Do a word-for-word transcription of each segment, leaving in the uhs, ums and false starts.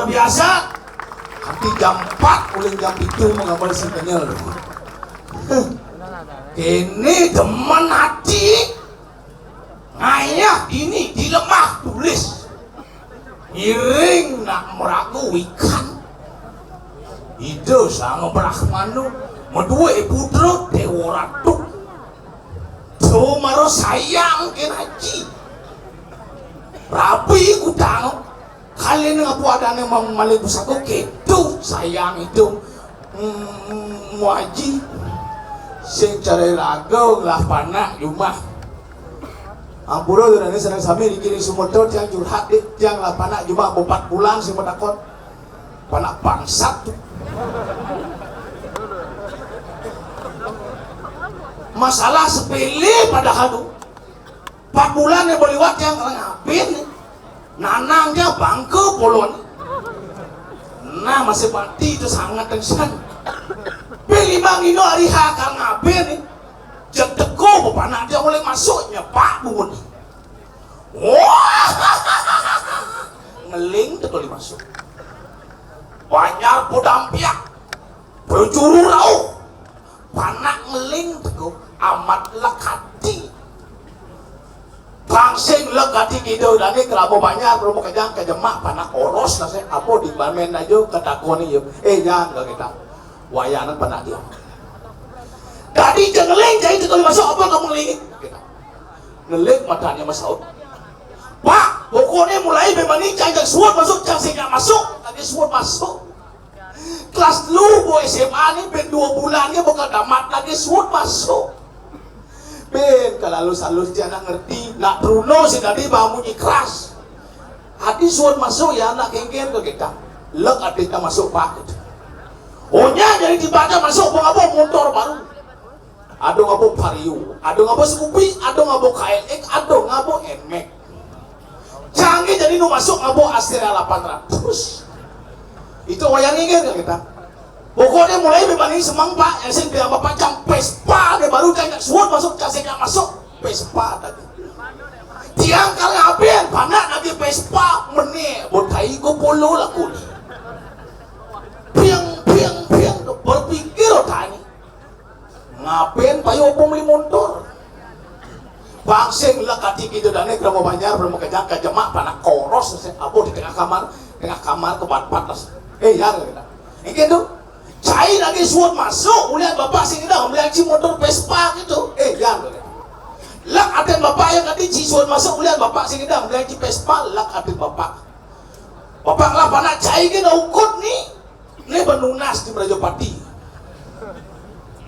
Biasa, nanti jam empat, uling jam pitu mengabal si kenyel. Ini demen hati. Ngayah ini di lemah tulis. Ngiring nak meragu ikan. Ida sang Brahmana madue putra Dewa Ratu. Tu mara sayang ken aji. Rabi kutang. Kali ni apa adane mang malih pusaka ketu sayang itu. Hmm, Muaji sing cara raga lah panak jumah. Ampura tu dane seneng sami niki ring sumata tiang curhat dik tiang lah panak jumah bopat pulang sing matakon. Panak bangsat tu. Masalah sepele padahal tu. Empat bulan yang beliwat yang ngabin. Nanang dia bangka polon. Nah, masih mati itu sangat tengsan. Pi lima ngino hari ha kal ngabin ni. Jeg teko bepanak dia oleh masuk nyepak bungut. Wah! Ngeling teko li masuk. Banjar Pudampiak. Berjuru rauh. Panak ngeling teko amat lekati. Bang sing lekati kidul dane kelama banjar, kelama kejang, kejemak, panak oros lah saya. Apa di bamen aja ketakon ni ya. Eh, jangan ke kita. Wayang panak dia. Tadi je ngeling, jadi tu kalau masuk apa kamu ngeling? Kita. Ngeling matanya masaut. Pak, pokoknya mulai memang ni jangan suat masuk, jangan sing masuk. Lagi suat masuk. Kelas lu bo S M A ni, ben dua bulan ni bakal tamat lagi, suat masuk. Ben, kalau halus-halus dia nak ngerti, nak Bruno si tadi bawa munyi keras. Adi suat masuk ya, nak kengken ke kita. Lek adi tak masuk pak. Onya jadi tiba aja masuk, bawa apa motor baru. Ada ngabo Vario, ada ngabo Scoopy, ada ngabo K L X, ada ngabo Nmax. Canggih jadi nu masuk ngabo Astera lapan ratus. Itu wayang inggih kan kita. Pokoknya mulai berbanding semang pak, yang sing bilang bapak cang Vespa dia baru cang suat masuk, cang sing masuk Vespa tadi. Tiang kali habis panak lagi Vespa meneh botai go polo laku ni. Piang piang piang berpikir tani. Ngapen payu apa meli montor? Bang sing lek kati kita dane krama banjar, krama kejang, kejemak, panak koros, apa di tengah kamar, tengah kamar kebat-bat lah. Eh, ya, kita. Engke tu, cai lagi suut masuk, ulian bapak sing indah, beli aji motor Vespa gitu. Eh, ya, kita. Lek aten bapak yang kati ci suut masuk, ulian bapak sing indah, beli aji Vespa, lek aten bapak. Bapak lah panak cai ke dah ukut ni. Ni penunas di Merajapati.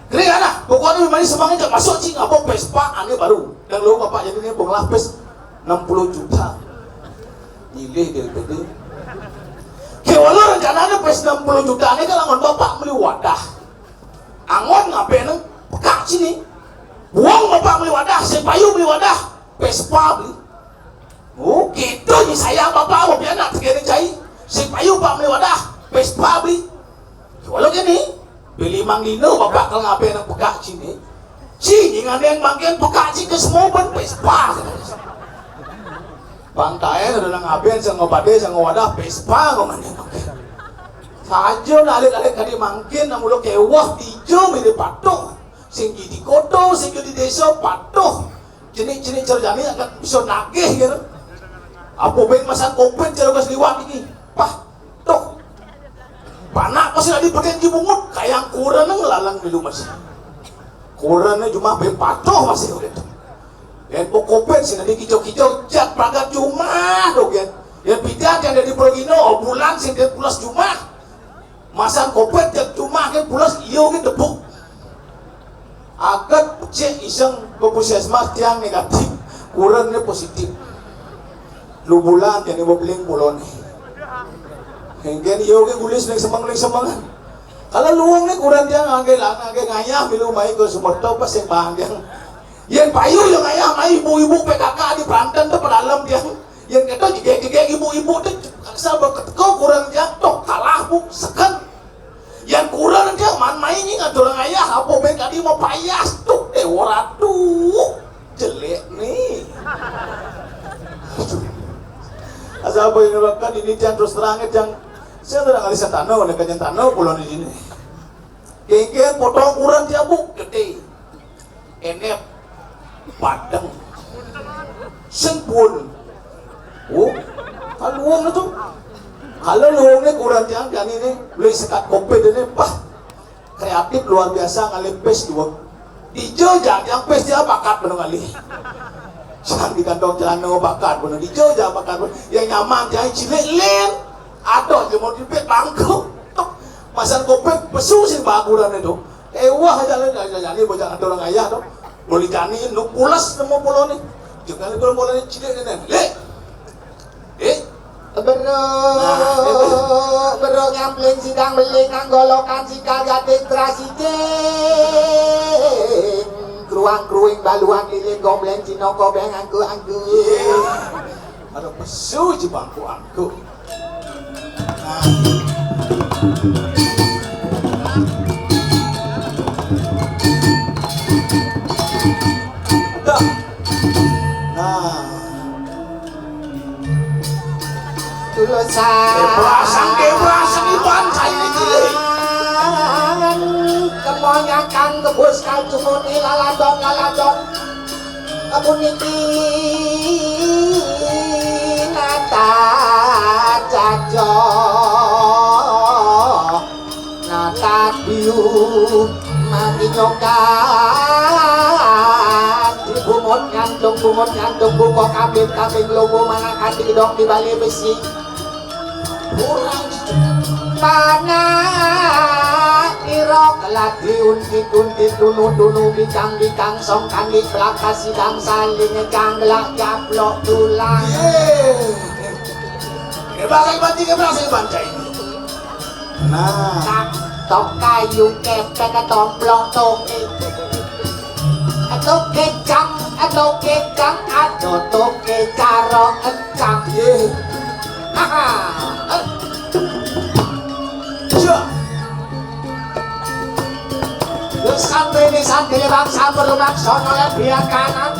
Kena kan lah. Pokoknya memang ni semang aja masuk cing apa Vespa ane baru. Dan lo bapak jadi ni pengelah pes enam puluh juta. Milih dia tadi. Ke walau rencana ada pes enam puluh juta ni kalau ngon bapak beli wadah. Angon ngapain neng pekak sini. Buang bapak beli wadah, sepayu beli wadah, Vespa beli. Oh, gitu ni saya bapak mau pian nak tegene cai. Si payu pak beli wadah, Vespa beli. Walau gini, beli mang dino bapak kalau ngapain nak pekak sini. Sini ngandeng mangkin pekak sini ke semua ban Vespa. Bang Taen ada nang aben sang ngobade sang wadah Vespa kau ngandeng mangkin. Saja nak alik-alik tadi mangkin nang mulut kewah tijo milih patuh. Sing di kota, sing di desa patuh. Jenik-jenik cara jani akan bisa nagih gitu. Apa ben masang kopet cara gas liwat ini. Pah, tuh. Panak masih ada pakai di bungut, kayang kurang ngelalang dulu masih. Kurangnya cuma ben patuh masih gitu. Yang kopet sih nanti kicau-kicau cat pragat cuma tuh kan. Yang pidan yang dari Progino, oh, bulan sih dia pulas cuma. Masang kopet jak cuma kan pulas iyo kan tepuk. Agat cek iseng ke puskesmas tiang negatif, kurang ni positif. Lu bulan jadi bebeling pulon. Henggen iyo ke gulis ning semang ning semangan. Kalau luang ni kurang tiang angge lang angge ngayah milu mai ke Sumerto pas yang banggang. Yang payu yang ngayah mai ibu-ibu P K K di Peranten tu pedalam tiang. Yang kata jegek-jegek ibu-ibu tu sabar keteko kurang jatuh kalah bu seken. Yang kurang dia man main ni ngatur ayah apa main tadi mau payas tu eh waratu jelek ni. Aduh. Asal apa yang lakukan ini jangan terus terang jangan Saya udah ngalih setano, udah kenyang tano, pulang di sini. Kengkeng potong ukuran tiabuk, gede. Enet, padeng. Sing pun. Oh, kan luwung itu. Kalau luwungnya kurang tiang, tiang ini, beli sekat kopit ini, wah, kreatif luar biasa, ngalih pes dua. Dijo jang, yang pes dia bakat bener ngalih. Sang di kantong celana bakat bener. Dijo jang bakat bener. Yang nyaman, yang cilik lin. Aduh, jemur jepit bangku. Masan kopit, pesu sing baguran itu. Eh, wah, jalan, jalan, jalan, bocah ada orang ayah tuh. Boleh jani, nu pulas nemu pulau nih. Juga nih, pulau, pulau nih, cilik nih, nih. Lek. Eh? Beruk, beruk nyampling sidang beli nang golokan sikal gading trasiting. Kruang kruing baluan lilin gombleng cino kobeng angku angku. Ada pesu je bangku angku. Nah. Dah. Nah. Tulusan. Kebrasan, kebrasan, iban kayu cilik. Kemonyakan kebus kalcumuni laladon, laladon. Amun niki nata caco. Nah, tadiu manginyokan di bungut ngantung, bungut ngantung buka kambing, kambing lobo manakati dong di bali besi. Kurang mana ira keladi untit-untit, tunu-tunu, bikang-bikang, song kandi belaka sidang saling ngejang gelak japlok tulang. Ye. Kebrasai banci, kebrasai banci. Nah. Tok kayu kepek ketomplok toke. Toke cang, toke cang, aduh toke caro encang. Ye. Haha. Ya. Wis santri ini santri bangsa berlunak sono ya biar kanan.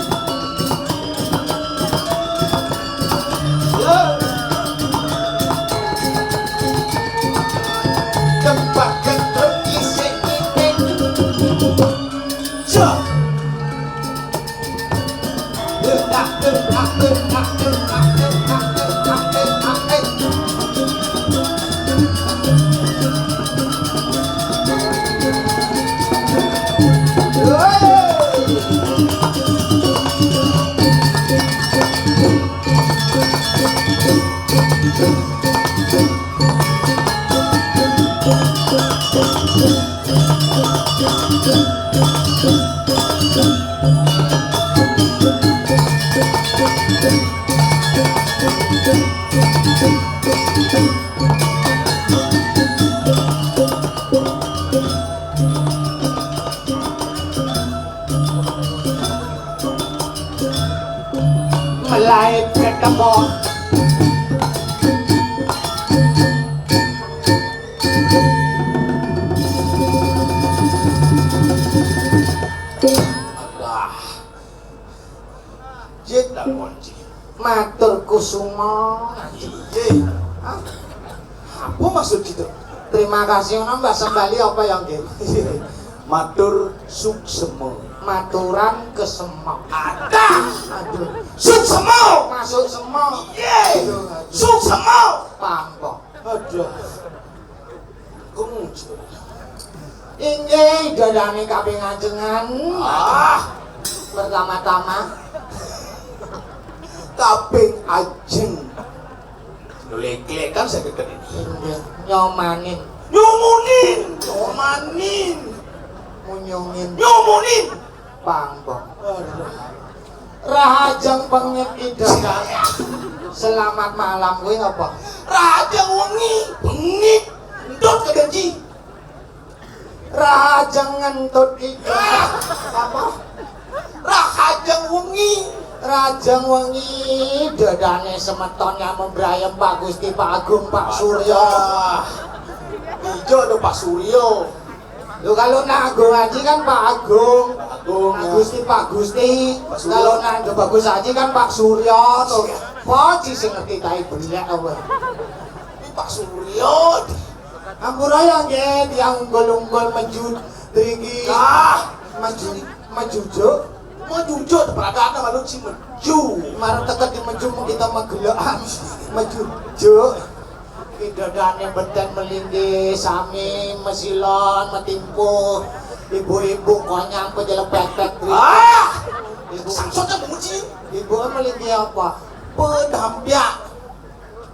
Mulai ketemu. Allah. Jit dan kunci. Matur kusuma. Iya. Hah? Apa maksud itu? Terima kasih, ngono mbah sembali apa ya, nggih? Matur suksema. Maturan kesema. Ada. Aduh. Suksema. Masuk sema. Iya. Aduh, aduh. Suksema. Pangkok. Aduh. Kumucu. Inggih, dadane kaping ajengan. Ah. Pertama-tama. Kaping ajeng. Lho, lek-lek kan saya keten ini. Inggih, nyomanin. Nyumunin, nyomanin. Munyungin. Nyumunin. Pangkok. Aduh. Rahajeng pengit ida. Selamat malam kuwi apa? Rahajeng wengi, bengi, entut kedenci. Rahajeng ngentut ida. Apa? Rahajeng wengi. Rahajeng wengi, dadane semeton nyamuk brayem Pak Gusti, Pak Agung, Pak Surya. Ijo ada Pak Surya. Lho, kalau nak Agung Aji kan Pak Agung. Pak Agung, Pak ya. Gusti, Pak Gusti. Pak Surya. Kalau nak Ando Bagus Aji kan Pak Surya tuh. Iya. Poci sing ngerti tai belek apa? Ini Pak Suryo. Ampura ya nggih, tiang unggul-unggul meju driki. Ah, meju, mejujuk. Mejujuk, peradaannya malu si meju. Marang teket di meju, kita magelokan. Mejujuk. Idodane benten melinggi, sami mesilon, metimpuh. Ibu-ibu konyang pejelepet-pet. Ah! Ibu, sangsotnya menguji. Ibu melinggi apa? Pedampiak.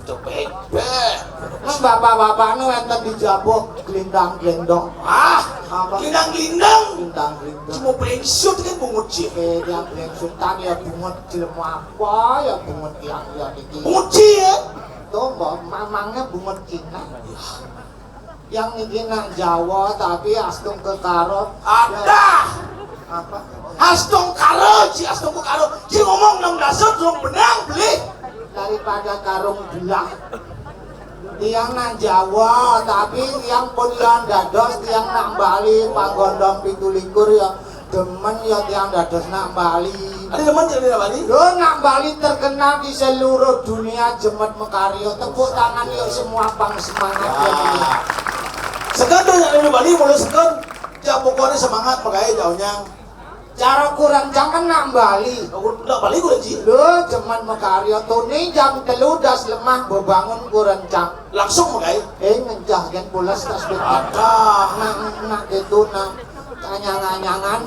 Cepet, beh. Nang bapak-bapak nu enten di jabuk gelindang-gelindong. Ah, apa? Gelindang-gelindang. Gelindang-gelindong. Cuma plengsut kan bungut sih. Eh, dia plengsutan ya bungut jelema apa ya bungut yang ya niki. Bungut sih ya? Tuh, mbok mamangnya bungut Cina. Yang niki nak Jawa tapi astung kekaro. Ada. Apa? Astung karo, ci astung karo. Ci ngomong enam dasar belum benang beli. Daripada karung belah. Tiang nak Jawa, tapi tiang pun yang dados, tiang nak Bali, panggondong pitu likur ya demen ya tiang dados nak Bali. Ada demen jadi Bali? Lo nak Bali terkenal di seluruh dunia, jemet mekaryo, tepuk tangan yuk semua pang semangat ya. Seken tuh yang di Bali mulai seken. Ya pokoknya semangat makanya jauhnya. Cara kurencang kan nak Bali. Nak Bali kurencang? Lho, jemen mekarya tuni jam telu das lemah bebangun kurencang. Langsung megai? Eh, ngencah kan pulas tas betul. Ada. Nak, nak itu nak anyang-anyangan.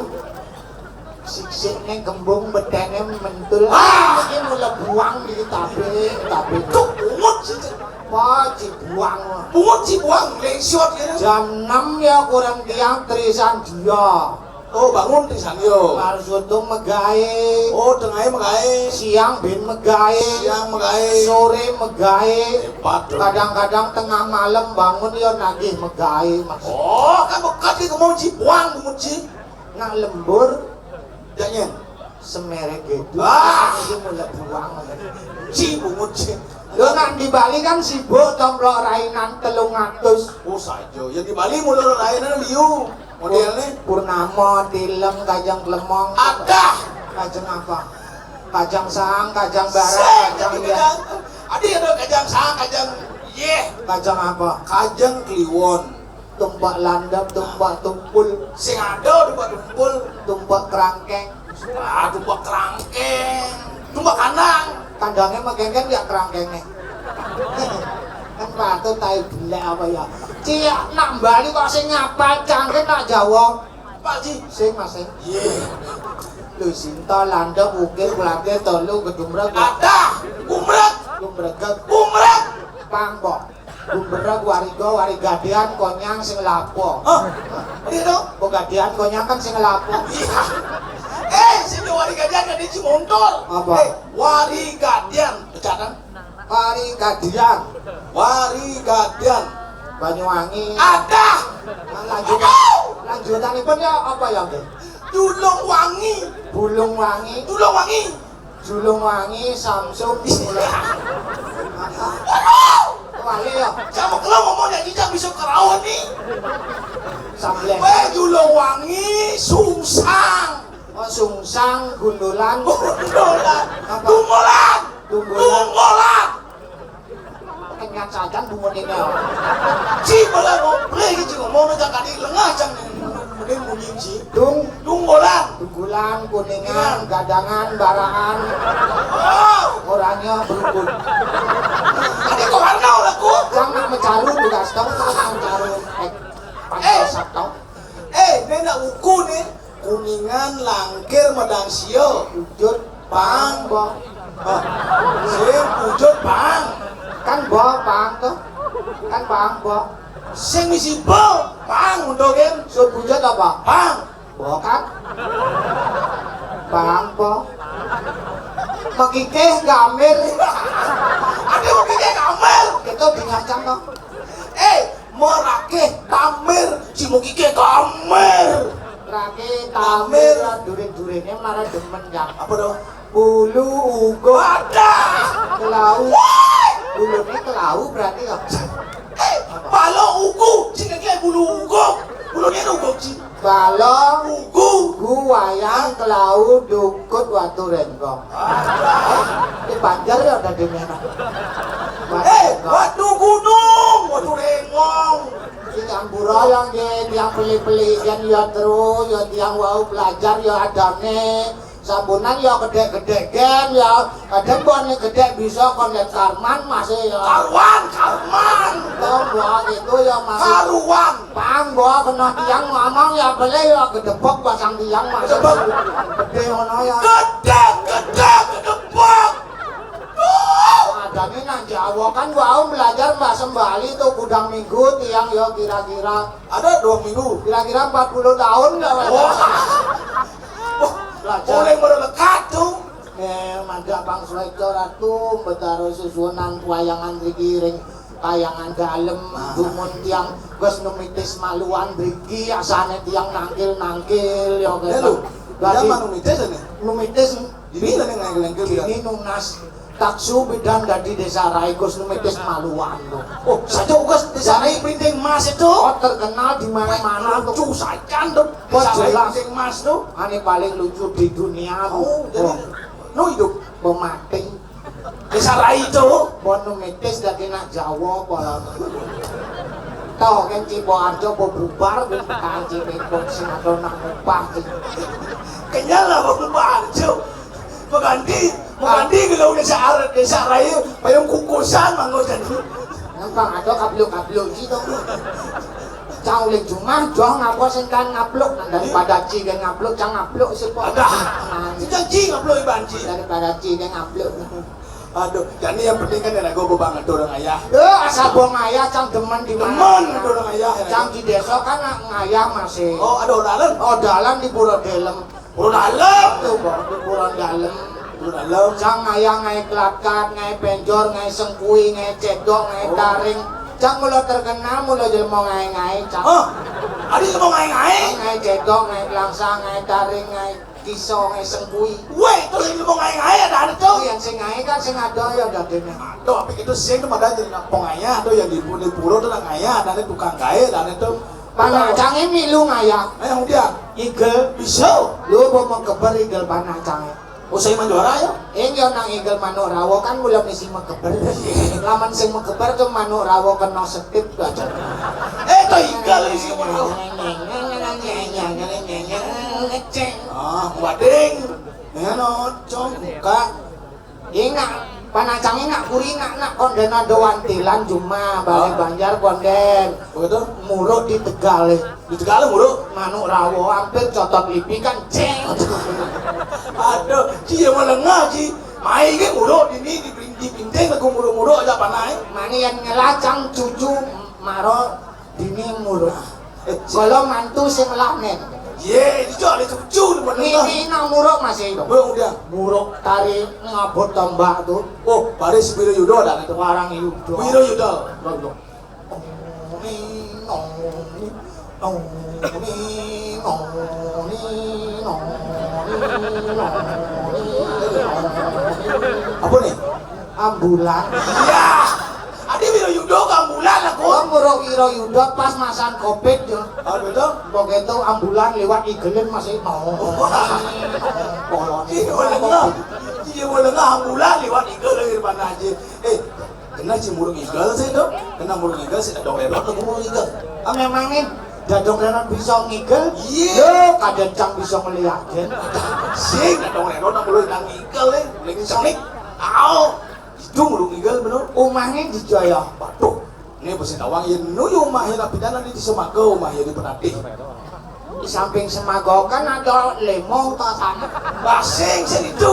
Siksik ning kembung betene mentul. Ah! Iki mula buang di tabe, tabe. Cuk, bungut sih. Apa ci buang? Bungut ci buang, lengsot ya. Jam enam ya kurang tiang trisan dia. Oh, bangun di sana yo. Baru sutung megae. Oh, tengahnya megae. Siang bin megae. Siang megae. Sore megae. Hebat dong. Kadang-kadang tengah malam bangun yo nagih megae, Mas. Oh, kan bekat ki kemau ci buang bungut ci. Nak lembur. Jangan. Semerek gitu. Ah, ini mulai buang. Ci bungut ci. Lo nak di Bali kan sibuk tomplok rainan telung atus. Oh, saja. Ya di Bali mulai rainan liu. Modelnya Purnama, Tilem, Kajang Klemong. Ada. Kajang apa? Kajang Sang, Kajang Barang, Sang, Kajang Kajang. Ada ada Kajang Sang, Kajang. Ye. Kajang apa? Kajang Kliwon. Tumpak landep, tumpak tumpul. Sing ada tumpak tumpul. Tumpak kerangkeng. Ah, tumpak kerangkeng. Tumpak kandang. Kandangnya makin kan ya kerangkengnya. Kan patut tai belek apa ya? Ciak nak Bali kok sing ngapal cangkir nak Jawa. Pak Ji. Sing Mas sing. Iya. Lu sinta landep ukir belakang tolu gedumrek. Ada. Umrek. Gumreget. Umrek. Pangkok. Gumbreg, Wariga, Warigadian, Konyang, sing lapo. Hah? Iya dong. Kok Gadian, Konyang kan sing lapo. Iya. Eh, sing Warigadian kan di Cimontor. Apa? Eh, Warigadian. Pecanan. Warigadian. Warigadian. Banyuwangi. Ada. Nah, lanjut. Lanjutanipun ya apa ya, Nggih? Julung Wangi. Bulung Wangi. Julung Wangi. Julung Wangi, Samsung. Waduh! Wali ya. Sama kalau ngomong ya kita bisa kerawan nih. Sambleh. Weh, Julung Wangi, Sungsang. Oh, Sungsang, Gundulan. Gundulan. Apa? Tunggolan. Tunggolan. Tunggolan. Kenyang sajan bungut ini. Ci malah ngoplek gitu ngomong cang kadi lengah cang mending bunyi ci. Dung. Tunggolan. Tunggulan, Kuningan, Gadangan, Baraan. Oh. Orangnya berukun. Ada kok warna laku? Jangan mecaru juga, setahun terus mecaru. Eh, pakai satong. Eh, ini nak uku nih. Kuningan, Langkir, Medang Sio. Wujud pang, Bang. Oh. Sing wujud pang. Kan Bang, pang tuh. Kan pang, Bang. Sing misi Bang, pang untuk kan. Sud wujud apa? Pang. Bang kan? Pang, Bang. Mekikeh gamir. Ada mekikeh gamir. Itu binatang tuh. Eh, merakeh tamir, si mukike kamer. Rakeh tamir, durin-durinnya malah demen, Jang. Apa dong? Bulu ugo. Ada. Kelau. Woi. Bulunya kelau berarti ya. Eh, palo ugu, sing kayak bulu ugo. Bulunya ugo sih. Palo. Ugu. Ugu, wayang, kelau, dukut, watu renggong. Ada. Di Banjar ya ada di mana? Eh, watu gunung. Wong, tiang bura ya nggih, tiang beli-beli kan ya terus, ya tiang wau belajar ya adane. Sampunan ya gedhe-gedhe gen ya. Kadang pon gedhe bisa kon lihat Karman masih ya. Karuan, Karman. Tong gua gitu ya masih. Karuan. Pang gua kena tiang ngomong ya beli ya gedebok pasang tiang masih. Gedebok. Gedhe ngono ya. Gedhe, gedhe, gedebok. Duh. Adane nang Jawa kan wau belajar bahasa Bali tuh gudang minggu tiang ya kira-kira. Ada dua minggu. Kira-kira empat puluh tahun ya. Wah. Belajar. Mulai baru lekat tuh. Eh, mangga Bang Sueco Ratu, Betara Susunan Wayangan Riki ring Kayangan Dalem, dumun tiang Gus Numitis Maluan mriki, asane tiang nangkil-nangkil ya. Ya, lho. Dadi Zaman Numitis ini. Numitis. Dini lah ning nangkil-nangkil, ya. Dini nunas taksu bidan dadi Desa Rai Gus Numitis Maluan lho. Oh, saja Gus Desa Rai Printing Mas itu. Oh, terkenal di mana-mana tuh. Lucu saja tuh. Wah, Desa Rai jelas. Printing Mas tuh. Ane paling lucu di dunia tuh. Oh, jadi, oh. No hidup. Pemati. Desa Rai itu. Pon Numitis dadi nak Jawa apa? Toh kan Cibo Arjo apa bubar kan tekan Cibekon sing ado nak ngupah. Kenyal lah wong Arjo. Mengganti, mengganti kalau Desa Ar-, Desa Rai payung kukusan mangko jadi. Nang pang ado kabluk-kabluk gitu. Cang uling jumah, jong apa sing kan ngabluk, daripada ci kan ngabluk, cang ngabluk sih, Pok. Ada. Ah, sing cang ci ngabluk iban ci. Daripada ci kan ngabluk. Aduh, jadi yang penting kan ya gue bang atur orang ayah. Ya, asal bong ayah, cang demen di mana. Demen atur orang ayah, ya. Cang di desa kan ngayah masih. Oh, ada odalan? Odalan di Pura Delem. Pura Dalem. Tuh, Bang, di Pura Dalem. Pura Dalem. Cang ngayah, ngae Kelakat, ngae Penjor, ngae Sengkui, ngae Cedok, ngae, oh, Taring. Cang mula terkenal, mula jelema ngae-ngae, cang. Oh, adi jelema ngae-ngae? Ngae Cedok, ngae Kelangsang, ngae Taring, ngae Kiso, ngae Sengkui. Weh, terus jelema ngae-ngae ada, ada tuh. Yang sing ngae kan sing ada ya dadene. Aduh, apa itu sing tuh pada jadi nak pengayah tuh yang di, di pura tuh nak ngayah, ada tukang gae, ada tuh. Panak cange milu ngayah. Eh, yang dia. Igel. Bisa. Lu mau mengkeber igel panak cange. Oh, saya manjuara ya? Ing yo nang igel manuk rawa kan mula misi mekeber. Laman sing mekeber tuh manuk rawa kena setip tuh aja. Eh, tuh igel isi manuk rawa. Ah, wading. Ya no, cong, buka. Ing nak, panak cange nak kuri nak, nak konden ada wantilan jumah, balik, oh, Banjar konden. Begitu? Muruk di Tegal, eh. Di Tegal muruk? Manuk rawa, hampir cotot lipi kan, ceng. Aduh, ci ya melengah, ci. Mai ke muruk dini di, di Pinting lagu muruk-muruk aja panai. Mani yang ngelacang cucu maro dini muruk. Eh, kalau mantu sing lamen. Ye, itu ada cucu di mana? Ini nang muruk masih dong. Belum dia. Muruk tari ngabut tombak tuh. Oh, baris Wiro Yudo ada. Warang Yudo. Wiro Yudo. Belum, belum. Apa nih? Ambulan. Iya. Adi Wiro Yudo ke ambulan aku. Wong muruk Wiro Yudo pas masan covid yo. Ah, betul. Begitu ambulan lewat igelin masih mau. Polon. Iya, boleh nggak? Iya, boleh nggak ambulan lewat igelin mana aja? Eh, kena si murung igel sih tuh. Kena murung igel sih dadong rerot aku murung igel. Ah, memang nih dadong rerot bisa ngigel. Iya. Yo, kadang cang bisa ngeliatin. Sing dadong rerot aku lu nang igel, eh. Lagi sonik. Au. Itu murung igel bener. Umahnya di Jaya. Waduh. Ini besi tawang ya nuyu umahnya tapi jangan di Semaga umahnya di Penatih. Di samping Semaga kan ada lemo atau tanah. Basing sih itu.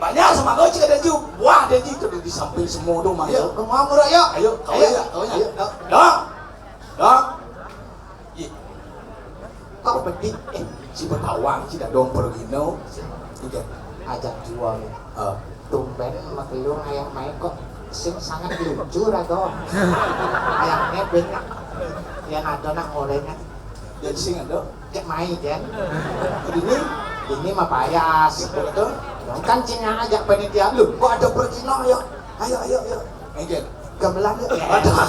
Banyak Semaga juga ada juga. Wah, ada juga di samping semua tuh mah. Ayo, ke mana, Muruk, yuk? Ayo, kau ayo, ya, kau ya. Ayo, yuk. Dong. Dong. Iya. Kok bedik? Eh, si Betawang, si Dadong Pergino. Iya. Ajak jual. Eh. Tumben makelu ayam main kok sing sangat lucu ra to. Ayamnya banyak. Yang ada nak orangnya. Yang sing ada. Cek main kan. Ini, ini mah payas. Betul. Kan Cina ajak panitia lu. Kok ada Pergino ya? Ayo, ayo, ayo. Engke. Gamelan yuk. Aduh.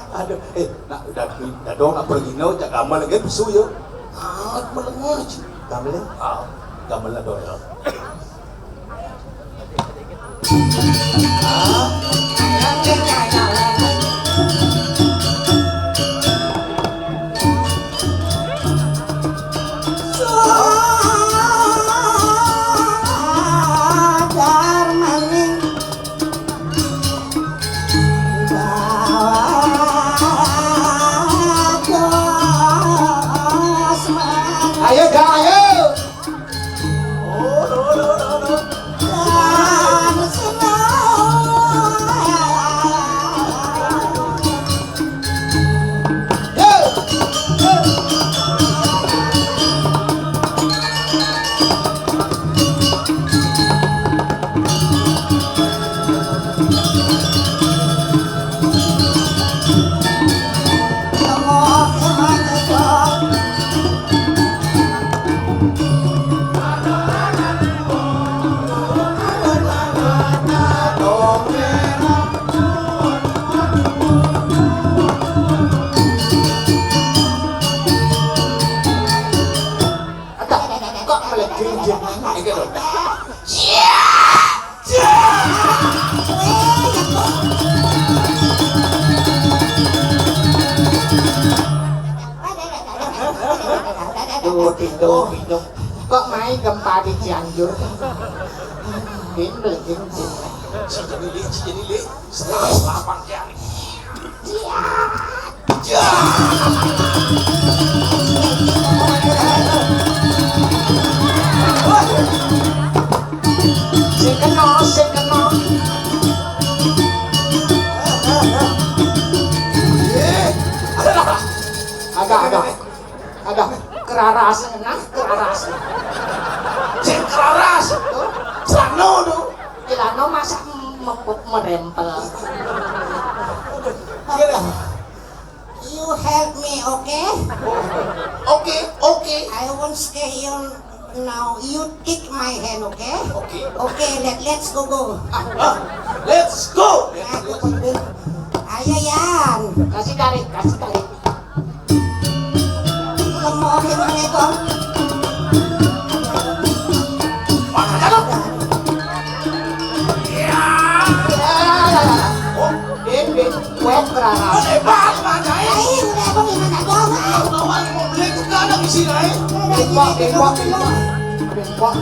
Aduh, eh, nak udah, udah dong nak pergi no, cak gamelan lagi pesu yuk. Ah, melengos. Gamelan? Ah, gamelan dong ya. Ah. Duh, duh, duh. Kok main gempa di Cianjur? Bimbel, bimbel. Si jadi li, si jadi li. Setengah lapang ya. Sing kena, sing kena. Agak, agak. Agak keraras, nah, keraras. Sing keraras. Tuh. Sano tuh. Ilano masa mepuk merempel. Gila. You help me, okay? Okay, okay. I won't stay here now. You take my hand, okay? Okay. Okay, let, let's go, go. Ah, ah, let's go. Ayo, Ayo, Yan. Kasih tarik, kasih tarik. Lemohin mereka. Mana jatuh? Tembok, tembok.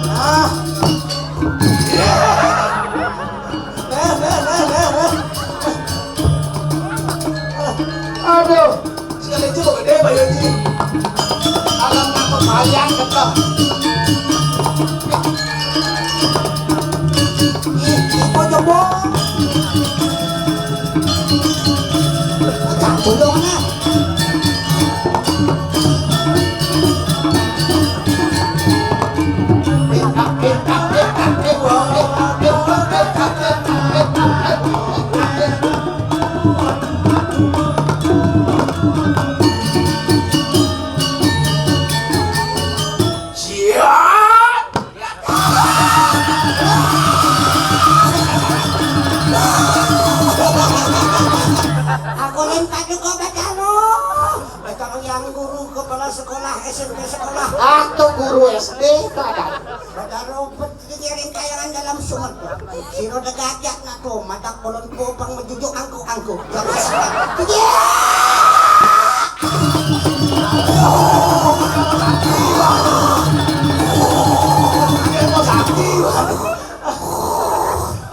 Nah. Aduh. Sekali itu gede, Pak Yoji. Kalau nangkep ayam, ketah. Ih, ih, kok jebol? Pecah gulungnya. Siap. Aku lempar juga Bataro. Bataro yang guru kepala sekolah S M P sekolah. Atau guru S D itu ada. Bataro ngiring kayangan dalam sumur. Sira degajak nak to, matak bolon popang mejujuk angkuk-angkuk. Iya.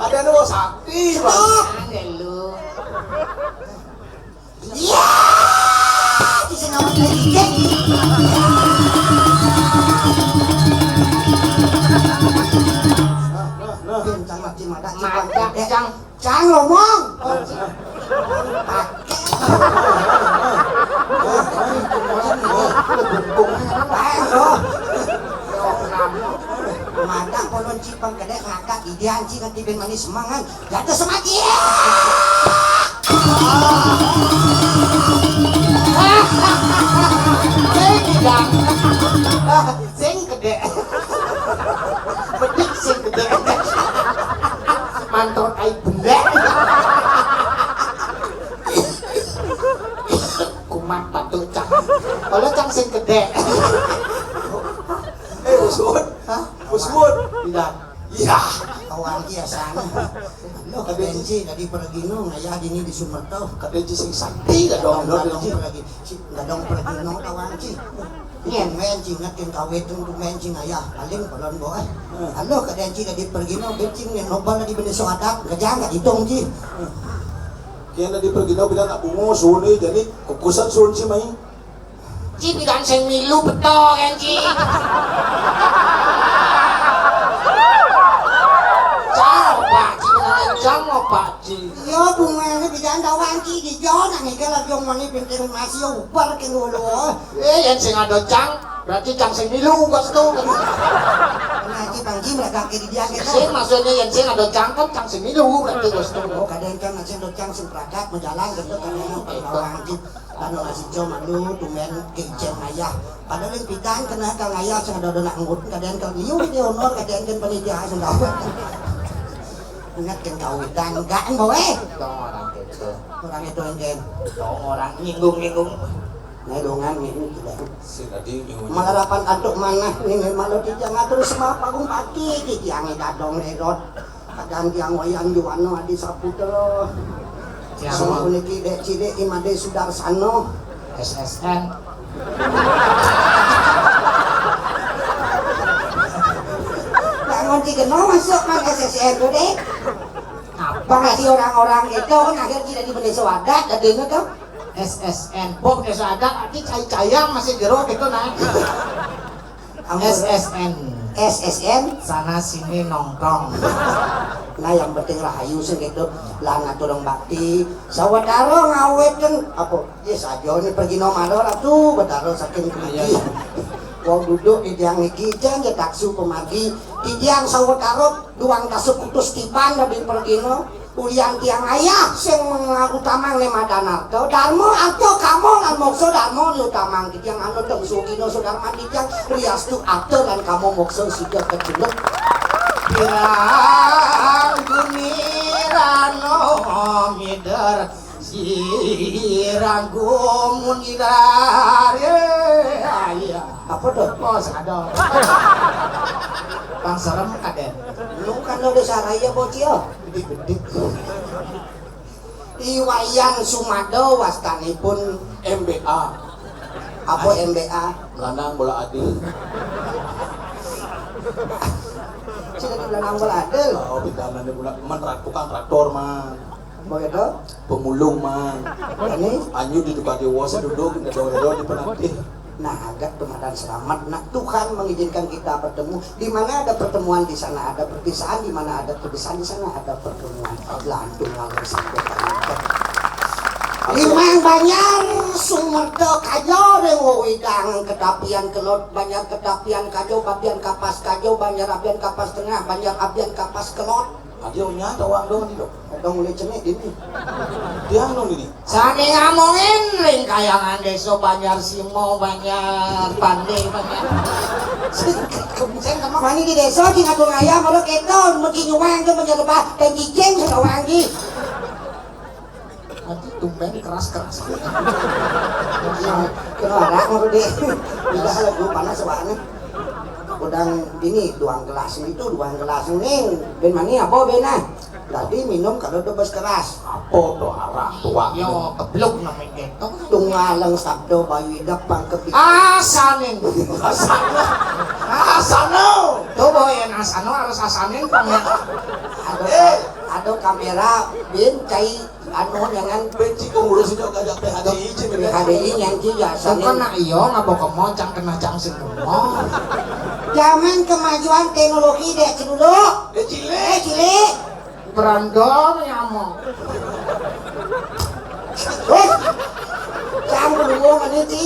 Ada nu sakti, Bang. Ada lu. Iya, di sini awak lagi cek. Nah, nah, nah. Kencang lagi, madak, Cang. Madak, Cang. Cang, ngomong. Pakai. Ayo. Madak polon cipang kedek ngakak, idian ci ngerti ben manis mangan. Jatuh semati. Sing gedek. Sing gedek. Bedik sing gedek. Mantul kai belek. Kumat patuh, Cang. Kalau, Cang, sing gedek. Eh, Usun. Hah? Usun. Tidak. Iya. Kawan dia sana. Lo kadenci tadi pergi no, ngayah dini di Sumerto. Kadenci sing sakti, nggak dong, lo, kadenci. Pergi. Si, nggak dong pergi no, kawan ci. Iya. Itu main ci, ingat yang kawet itu main ci ngayah. Paling balon boy. Hmm. Halo, kadenci tadi pergi no, benci yang nobal tadi benda soadak, ngejang nggak hitung ci. Hmm. Kian tadi pergi no, bilang nak bungo, suni, jadi kukusan sun ci main. Ci, pidan sing milu beto kan, Ci? Cang, Pak Ci, beneran cang, Pak Ci. Iya, bunga ini pidan tawang, Ci, di jauh, nang ini lagi yang mani pinting masih ubar ke dulu. Eh, yang sing ada cang, berarti cang sing milu, bos tuh. Nah, Ci, Bang Ci, mereka ke di dia, gitu. Sing, maksudnya yang sing ada cang, kan cang sing milu, berarti, bos tuh. Oh, kadang kan, sing ada cang, sing perakat, menjalan, gitu, kadang yang tawang, Ci. Anu nasi jo malu, tumben kejeng ayah. Padahal yang pitan kena kang ayah sing ada nak ngut, kadang kang liu di honor, kadang kan panitia sing dapat. Ingat kan kawitan, enggak kan, Boy? Dong orang itu. Orang itu yang kan. Dong orang nyinggung-nyinggung. Nah, dongan ini tidak. Malarapan antuk manah ini malu titiang atur sembah pagung pati titiang dadong rerot. Kadang tiang Wayan Juwana Adi Saputra. Tiang puniki Dek Cilik Imade Sudarsana. S S N. Bangun di kena masuk kan S S N tu, Dek. Apa kasih orang-orang itu kan akhir tidak di Bendesa Adat tadi itu tuh. S S N, Bob Desa Adat, arti cai-caiang masih jero gitu nah. Ampun. S S N. S S N. Sana sini nongkrong. Nah, yang penting rahayu sih gitu. Lah ngatur bakti. Sawetara ngawetken apa? Ya saja ini pergi nomor ratu betara saking kemudi. Wong duduk di tiang niki jan ya taksu pemargi. Di tiang sawetara duang tasuk kutus tiban dari pergino. Ulian tiang ayah sing mengarutamang lima danarta. Dharma, artha, kama, lan moksa dharma diutamang. Titiang anut dong sugina sudarman titiang riastu artha lan kama moksa sida kecunduk. Pirang guni rano mider sirang gumun idare. Ayah. Apa tuh? Oh, sadar. Bang serem kaden. Lu kan udah saraya bocil. Bedik-bedik. Iwayan Sumada wastanipun M B A. Apa M B A? Melanang bola adil. Sudah dibilang bola adil. Oh, pidanane bola men tukang traktor, Man. Begitu? Pemulung, Man. Ini? Anyu di tukang dewa seduduk, di penatih. Nah, agak kemadan selamat. Nah, Tuhan mengizinkan kita bertemu. Di mana ada pertemuan, di sana ada perpisahan. Di mana ada perpisahan, di sana ada pertemuan. Lantung lalu sampai. Limang Banjar, Sumerta Kaja, Rewo Widang, Ketapian Kelot, Banjar Ketapian Kajo, Babian Kapas Kajo, Banjar Abian Kapas Tengah, Banjar Abian Kapas Kelot. Aja nyata wang dong ni dong. Dong boleh cenik ini. Dia anu ini. Sane ngamongin ring kayangan desa Banjar Simo, Banjar Pande, Banjar. Sing kemana di desa di ngatur ayam kalau kita mesti nyuwang ke menyerba dan cicing sudah wangi. Nanti tumben keras-keras. Kena arak mau deh. Tidak lagu panas soalnya. Udang ini duang gelas itu duang gelas ini. Ben mani apa ben ah? Tadi minum kalau udah bes keras. Apa tuh arak tua? Yo keblok namanya gitu. Tungalang sabdo bayu idap pangkepi. Asanin. Asana. Asana. Tuh boy yang asano harus asanin pang ya. Aduh, aduh kamera bin cai anu jangan benci pengurus itu gak ada P H D I cek P H D I yang cia asanin. Bukan nak iyo ngapa kemo cang kena cang sing kemo. Zaman kemajuan teknologi dek dulu. Eh cilik. Eh cilik. Berandal nyamuk. Wes. Cang belum ini ti.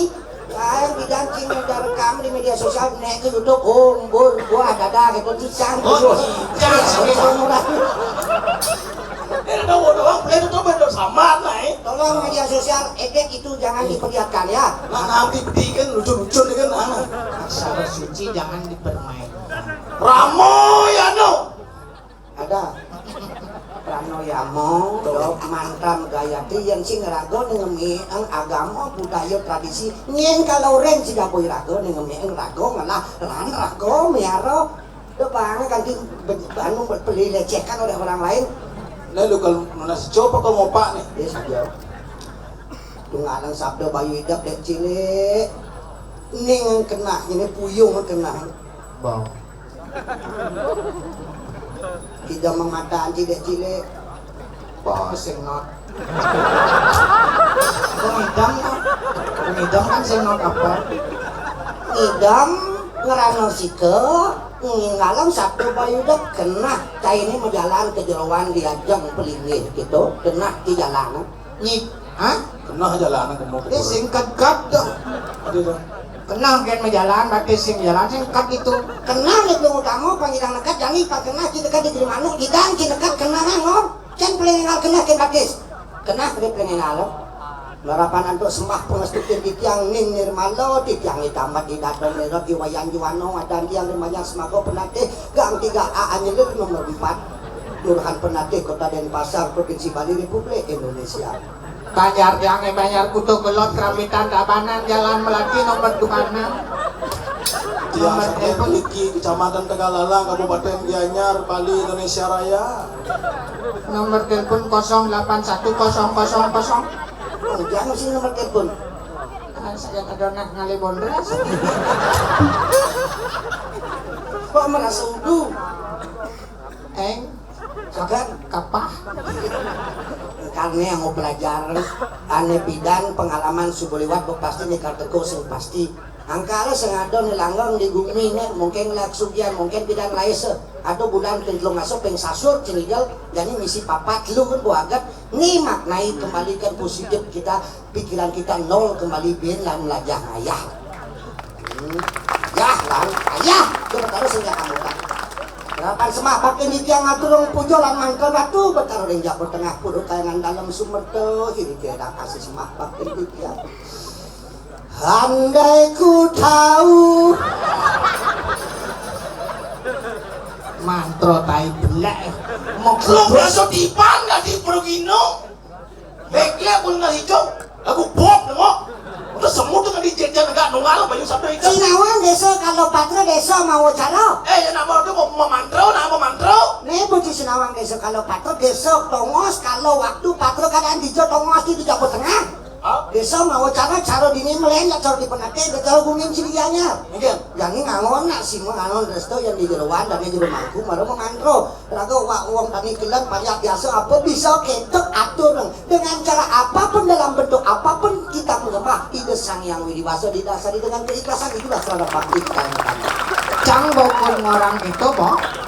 Kain bidang cing udah rekam di media sosial naik ke YouTube. Oh, embur buah dada gitu cicang. Oh, cicang sih. Murah. Eh, ada orang play itu coba dong sama lah eh. Tolong media sosial edit itu jangan diperlihatkan ya. Nah, nanti bedikan lucu-lucu nih kan. Asal suci jangan dipermainkan. Ramo ya no. Ada. Pranoyamo, dok mantan gayatri yang sing raga ngemieng agama budaya tradisi nyen kalau ren si dapoi raga ngemieng raga malah lan raga miara. Dok bang ganti anu beli lecehkan oleh orang lain. Lalu kalau nunas coba kalau ngopak nih. Ya saja. Tunggalan sabda bayu idap dek cilik. Ning kena ini puyung kena. Bang. Tidak memataan tidak cilik. Wah, sing not. Pengidam kan? Pengidam kan sing not apa? Ngidam ngerano sike ngingalam satu bayudak kena cai ini menjalan ke jeroan diajeng pelinggih gitu kena di jalanan. Nyi, hah? Kena jalanan kamu. Ini singkat kat dong. Aduh, dong. Kena gen majalan, berarti sing jalan singkat itu. Kena ni belum utama panggilan nekat jangan pang kena kita kan di manuk di dan kita kan kena ngor. Kan paling ngal kena ke batis. Kena ke paling ngal. Larapan antuk sembah pangastutin titiang ning nirmala titiang itamat di dadon nira di wayan juwana adan tiang rimanyang semaga penatih gang tiga A anyelir nomor empat. Kelurahan Penatih, Kota Denpasar, Provinsi Bali, Republik Indonesia. Banjar Tiangé, Banjar Kuto Gelot, Keramitan Tabanan, Jalan Melati nomor dua enam. Tiang Nomor saking telepon. Niki Kecamatan Tegalalang, Kabupaten Gianyar, Bali, Indonesia Raya. Nomor telepon kosong delapan satu kosong kosong kosong. Oh, jangan sih nomor telepon. Ah, saya kadonah ngalih bondres. Kok merasa udu? Eng, kapan kapah? Karena yang mau belajar, ane pidan pengalaman subuh liwat, pasti nikal teko sing pasti. Angkara sing ada ni langgeng di gumi ni, mungkin lak sugian, mungkin pidan laisa. Atau bulan ping telung asuh, ping sasur, cinigel, jadi misi papat lu kan buagat. Ni maknai kembalikan positif kita, pikiran kita nol kembali bin lan melajah ngayah. Hmm. Yah, lan ayah, itu terus sing kamu tak. Harapan semah bakti niki ngatur puja lan mantra batu, Betara ring Japur Tengah, Puruk Kayangan Dalem, Sumerta, kiri kiri kasih semah bakti niki. Andai ku tahu. Mantra tai belek. Lu biasa tiban nggak di Progino? Bekle pun nggak hijau. Aku bok nengok. Udah semut tuh kan dijejer nggak nungal banyu sabda itu. Sinawang desa kalau patra desa mau cara. Eh, ya nama itu mau memantro, nama memantro. Nih puji Sinawang desa kalau patra desa tongos kalau waktu patra keadaan hijau tongos di Jawa Tengah. Ah? Desa mau cara, cara dini melen, cara dipenake, cara gumin cilianya. Mungkin. Yang ini ngangon nak sima ngangon resto yang di jeroan dan di jero mangku, mara mengantro. Raga wak wong tani kelan payah biasa apa bisa ketok atur dengan cara apapun dalam bentuk apapun kita menyembah Ida Sang Yang Widi Wasa didasari dengan keikhlasan itulah sarana bakti kita yang utama. Cang bokon ngorang itu, Bok.